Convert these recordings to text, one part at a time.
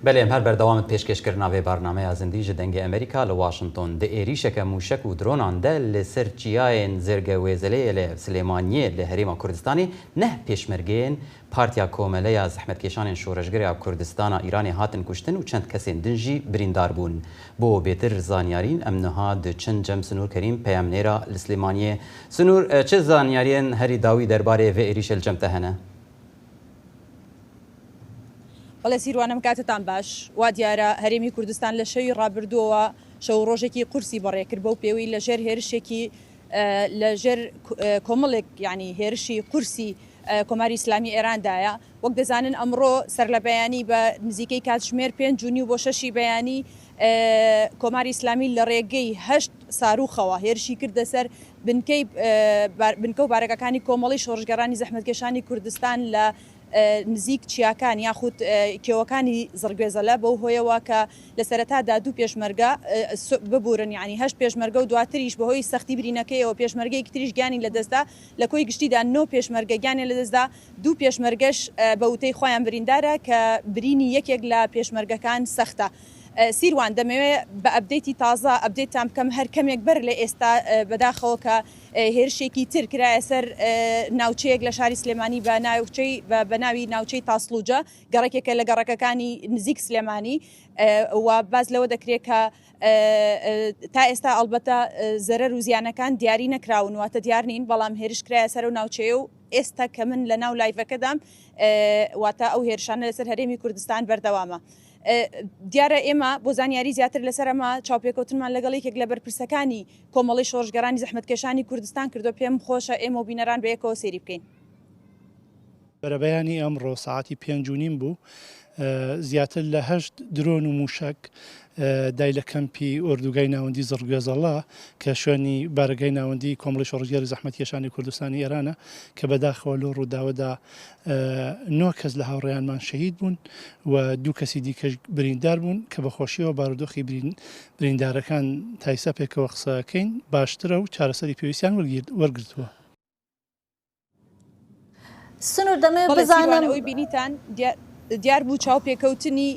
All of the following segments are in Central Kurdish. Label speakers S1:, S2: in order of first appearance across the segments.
S1: Belê em her berdewam in pêşkêşkirina vê bernameya zindî ji Dengê Amerîka li Washington. Di êrîşeke mûşek û dronan de li ser çiyayên Zêrgewêzeleyê li Silêmaniyê li Herêma Kurdistanê neh pêşmergeyên Partiya Komeleya Zehmetkêşanên Şoreşger ya Kurdistana Îranê hatin kuştin û çend kesên din jî birîndar bûn. Bo bêtir zanyarîn em niha diçin cem Sinûr Kerîm peyamnêra li Silêmaniyê. Sinûr, çi zanyariyên herî dawî derbarê vê êrîşê li cem te hene?
S2: بەڵێ سیروان ئەم کاتەتان باش. وا دیارە هەرێمی کوردستان لە شەوی ڕابردووەوە شەو و ڕۆژێکی قورسی بەڕێ کرد بەو پێوەی لە ژێر هێرشێکی لە ژێر کۆمەڵێک یانی هێرشی قورسی کۆماری ئیسلامی ئێراندایە. وەک دەزانن ئەمڕۆ سەرلەبەیانی بە نزیکەی کاتژمێر پێنج و نیو بۆ شەشی بەیانی کۆماری ئیسلامی لە ڕێگەی هەشت ساروخەوە هێرشی کردە سەر بنکەی بنکە و بارەگاکانی کۆمەڵەی شۆڕشگێڕانی زەحمەتکێشانی کوردستان لە نزیک چیاکان یاخود کێوەکانی زڕگوێزەلە بەو هۆیەوە کە لە سەرەتادا دوو پێشمەرگە ببورن یانی هەشت پێشمەرگە و دواتریش بەهۆی سەختی برینەکەیەوە پێشمەرگەیەکی تریش گیانی لەدەستدا لە کۆی گشتیدا نۆ پێشمەرگە گیانیان لەدەستدا دوو پێشمەرگەش بە وتەی خۆیان بریندارە کە برینی یەکێک لە پێشمەرگەکان سەختە. سیروان دەمەوێ بە update ی تازە update تان بکەم هەر کەمێک بەر لە ئێستا بەداخەوە کە هێرشێکی تر کرایە سەر ناوچەیەک لە شاری سلێمانی بە ناوچەی بە ناوی ناوچەی تاسڵوجە گەڕەکێکە لە گەڕەکەکانی نزیک سلێمانی و باس لەوە دەکرێت کە تا ئێستا ئەڵبەتە زەرەر و زیانەکان دیاری نەکراون واتە دیار نین بەڵام هێرش کرایە سەر و ناوچەیە و ئێستا کە من لە ناو live ەکەدام واتە ئەو هێرشانە لەسەر هەرێمی کوردستان بەردەوامە. دیارە ئێمە بۆ زانیاری زیاتر لەسەر ئەمە چاوپێکەوتنمان لەگەڵ یەکێک لە بەرپرسەکانی کۆمەڵەی شۆڕشگێڕانی زەحمەتکێشانی کوردستان کردووە، پێم خۆشە ئێمە و بینەران بەیەکەوە سەیری بکەین.
S3: بەرەبەیانی ئەمڕۆ سەعاتی پێنج و نیم بوو زیاتر لە هەشت درۆن و مووشەک دای لە کەمپی ئۆردوگای ناوەندی زڕگوێزەڵە کە شوێنی بارەگای ناوەندی کۆمەڵی شۆڕشگێری زەحمەتکێشانی کوردستانی ئێرانە کە بەداخەوە لەو ڕووداوەدا نۆ کەس لە هاوڕێیانمان شەهید بوون و دوو کەسی دیکەش بریندار بوون کە بەخۆشیەوە بارودۆخی بریندارەکان تایسا پێکەوە قسەکەین باشترە و چارەسەری پێویستیان وەرگرتووە.
S4: سنوور دەمەوێت
S2: بەڵێ سیروان
S4: بزانم.
S2: ئەوەی بینیتان دیار بوو چاوپێکەوتنی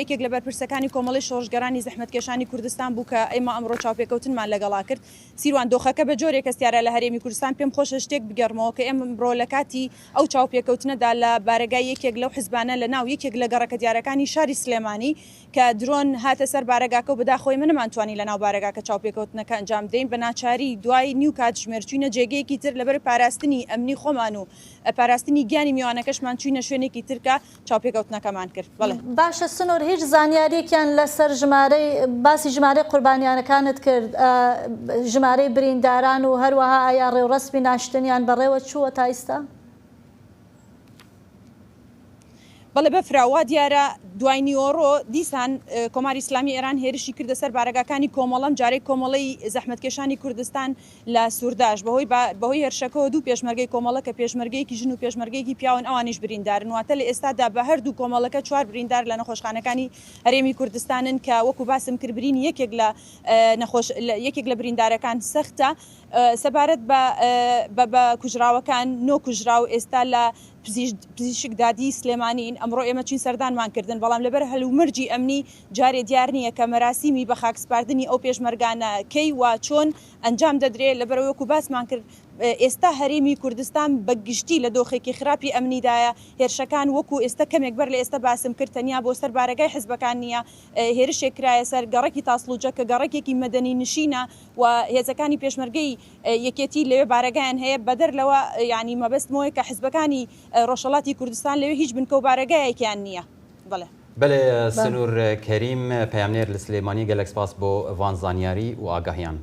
S2: یەکێک لە بەرپرسەکانی کۆمەڵەی شۆڕشگێڕانی زەحمەتکێشانی کوردستان بوو کە ئێمە ئەمڕۆ چاوپێکەوتنمان لەگەڵا کرد. سیروان دۆخەکە بە جۆرێکە سیارە لە هەرێمی کوردستان پێم خۆشە شتێک بگێڕمەوە کە ئێمە ئەمڕۆ لە کاتی ئەو چاوپێکەوتنەدا لە بارەگای یەکێک لەو حزبانە لە ناو یەکێک لە گەڕەکە دیارەکانی شاری سلێمانی کە درۆن هاتە سەر بارەگاکە و بەداخەوە ئێمە نەمانتوانی لە ناو بارەگاکە چاوپێکەوتنەکە ئەنجام بدەین بە ناچاری دوای نیو کاتژمێر چوینە جێگەیەکی تر لەبەر پاراستنی ئەمنی خۆمان و پاراستنی گیانی میوانەکەشمان چوینە شوێنێکی تر کە چاوپێکەوتنەکەمان کرد. بەڵێ.
S4: باشە سنور هیچ زانیاریەکیان لەسەر ژمارەی باسی ژمارەی قوربانیانەکانت کرد ژمارەی برینداران و هەروەها ئایا ڕێوڕەسمی ناشتنیان بەڕێوە چووە تا ئیستا؟
S2: بەڵێ بەفرا وا دیارە دوای نیوەڕۆ دیسان کۆماری ئیسلامی ئێران هێرشی کردە سەر بارەگاکانی کۆمەڵەم جارێک کۆمەڵەی زەحمەتکێشانی کوردستان لە سورداش بەهۆی بەهۆی هێرشەکەوە دوو پێشمەرگەی کۆمەڵە کە پێشمەرگەیەکی ژن و پێشمەرگەیەکی پیاون ئەوانیش بریندارن واتە لە ئێستادا بە هەردوو کۆمەڵەکە چوار بریندار لە نەخۆشخانەکانی هەرێمی کوردستانن کە وەکو باسم کرد برینی یەکێک لە نەخۆش یەکێک لە بریندارەکان سەختە سەبارەت بە بە کوژراوەکان نۆ کوژراو ئێستا لە پزیشک دادی سلێمانین، ئەمڕۆ ئێمە چوین سەردانمان کردن، بەڵام لەبەر هەلومەرجی ئەمنی جارێ دیار نییە کە مەراسیمی بەخاکسپاردنی ئەو پێشمەرگانە کەی و چۆن ئەنجام دەدرێ، لەبەرئەوەی وەکو باسمان کرد ئێستا هەرێمی کوردستان بە گشتی لە دۆخێکی خراپی ئەمنیدایە، هێرشەکان وەکو ئێستا کەمێک بەر لە ئێستا باسم کرد تەنیا بۆ سەر بارەگای حزبەکان نییە، هێرشێک کرایە سەر گەڕەکی تاسڵوجە کە گەڕەکێکی مەدەنی نشینە و هێزەکانی پێشمەرگەی یەکێتی لەوێ بارەگایان هەیە، بەدەر لەوە یانی مەبەستم ئەوەیە کە حزبەکانی ڕۆژهەڵاتی کوردستان لەوێ هیچ بنکە و بارەگایەکیان نییە. بەڵێ.
S1: بەلێ سنور کەریم پەیامنێر لە سلێمانی گەلەک سپاس بۆ ڤان زانیاری و ئاگاهیان.